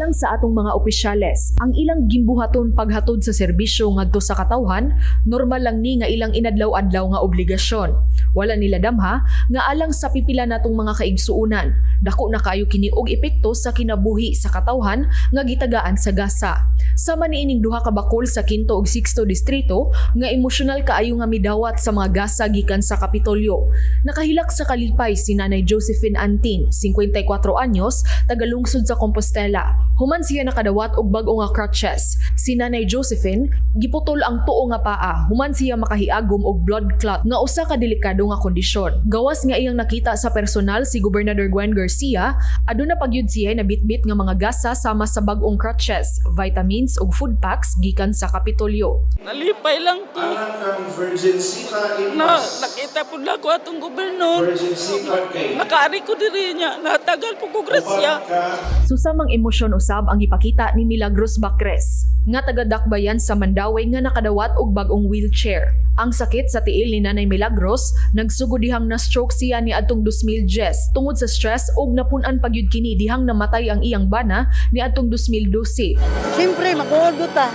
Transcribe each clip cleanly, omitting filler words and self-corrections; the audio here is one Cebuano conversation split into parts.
Alang sa atong mga opisyales, ang ilang gimbuhaton paghatod sa serbisyo ngadto sa katawhan, normal lang ni nga ilang inadlaw-adlaw nga obligasyon. Wala nila damha nga alang sa pipila natong mga kaigsuunan, dako na kaayo kini og epekto sa kinabuhi sa katawhan nga gitagaan sa gasa. Sama niining duha ka bakol sa Kinto ug Sixto Distrito nga emosyonal kaayo nga midawat sa mga gasa gikan sa Kapitolyo. Nakahilak sa kalipay si Nanay Josephine Anting, 54 anyos, taga-lungsod sa Compostela. Human siya nakadawat og bag-o nga crutches. Si Nanay Josephine giputol ang tuo nga paa human siya makahiagom og blood clot nga usa ka delikado nga kondisyon. Gawas nga iyang nakita sa personal si Gobernador Gwen Garcia, aduna pa gyud siya nabitbit nga mga gasa sama sa bag-ong crutches, vitamins ug food packs gikan sa Kapitolyo. Nalipay lang ko Alang kang Virgin Sita na Imas. Nakita po na ko atong gobernador. Virgin Sita kay. Nakaari ko diri niya, natagal po ko grasya. Upat ka. Susamang emosyon usab ang gipakita ni Milagros Bacres, nga taga-Dakbayan sa Mandaue nga nakadawat og bag-ong wheelchair. Ang sakit sa tiil ni Nanay Milagros nagsugod dihang na-stroke siya ni adtong 2010 tungod sa stress ug napun-an pa gyud kini dihang namatay ang iyang bana ni adtong 2012. Siyempre, makuod ta.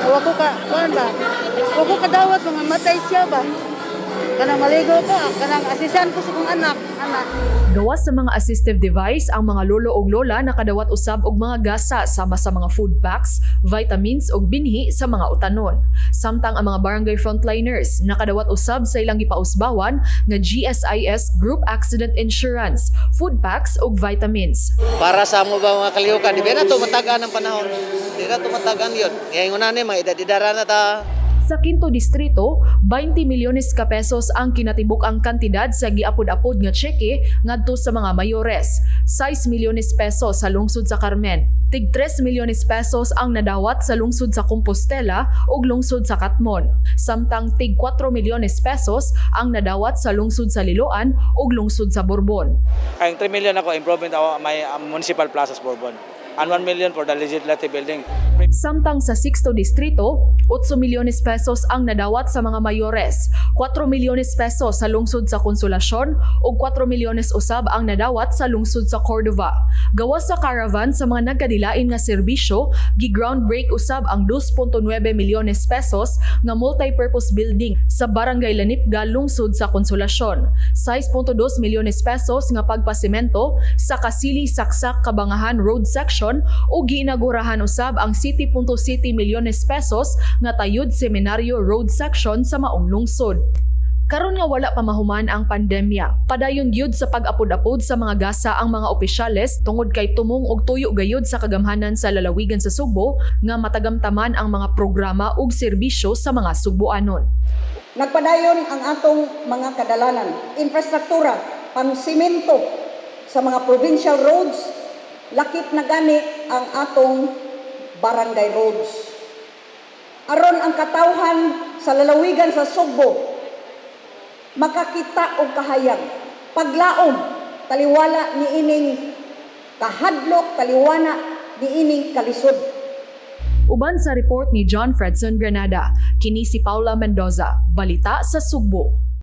Wa ko ka, kuan ba? Wa ko kadawat mga matay siya ba? Kanang maligo ko, kanang asisan ko sa kong anak, anak. Gawas sa mga assistive device, ang mga lolo og lola nakadawat usab og mga gasa sama sa mga food packs, vitamins ug binhi sa mga utanon. Samtang ang mga barangay frontliners nakadawat usab sa ilang gipausbawan nga GSIS Group Accident Insurance, food packs ug vitamins. Para sa mo ba mga kalihukan, di ba na ito matagaan ang panahon? Di na ito matagaan yun. Ngayon na ni, mga edad-edara na ta. Sa Quinto Distrito, 20 milyones ka pesos ang kinatibuk ang kantidad sa giapod-apod nga tseke ngadto sa mga mayores. 6 milyones pesos sa lungsod sa Carmen. Tig 3 milyones pesos ang nadawat sa lungsod sa Compostela ug lungsod sa Katmon. Samtang tig 4 milyones pesos ang nadawat sa lungsod sa Liloan ug lungsod sa Borbon. Ang 3 million ako, improvement ako, may municipal plazas Borbon. And 1 million for the legislative building. Samtang sa Sixto Distrito, 8 milyones pesos ang nadawat sa mga mayores, 4 milyones pesos sa lungsod sa Consolacion ug 4 milyones usab ang nadawat sa lungsod sa Cordova. Gawas sa caravan sa mga nagkadilain nga serbisyo, gi-ground break usab ang 2.9 milyones pesos nga multi-purpose building sa Barangay Lanipga, lungsod sa Consolacion. 6.2 milyones pesos nga pagpasemento sa Kasili Saksak Kabangahan Road Section ug giinagurahan usab ang 7.7 milyones pesos nga Tayud Seminario Road Section sa maong lungsod. Karon nga wala pa mahuman ang pandemya, padayon gyud sa pag-apod-apod sa mga gasa ang mga opisyales tungod kay tumong og tuyo gayud sa kagamhanan sa lalawigan sa Sugbo nga matagamtaman ang mga programa ug serbisyo sa mga Sugboanon. Nagpadayon ang atong mga kadalanan, infrastruktura, pangsimento sa mga provincial roads, lakip na gani ang atong barangay roads. Aron ang katawhan sa lalawigan sa Sugbo makakita og kahayag, paglaom, taliwala niining kahadlok, taliwala niining kalisod. Uban sa report ni John Fredson Granada, kini si Paula Mendoza, Balita sa Sugbo.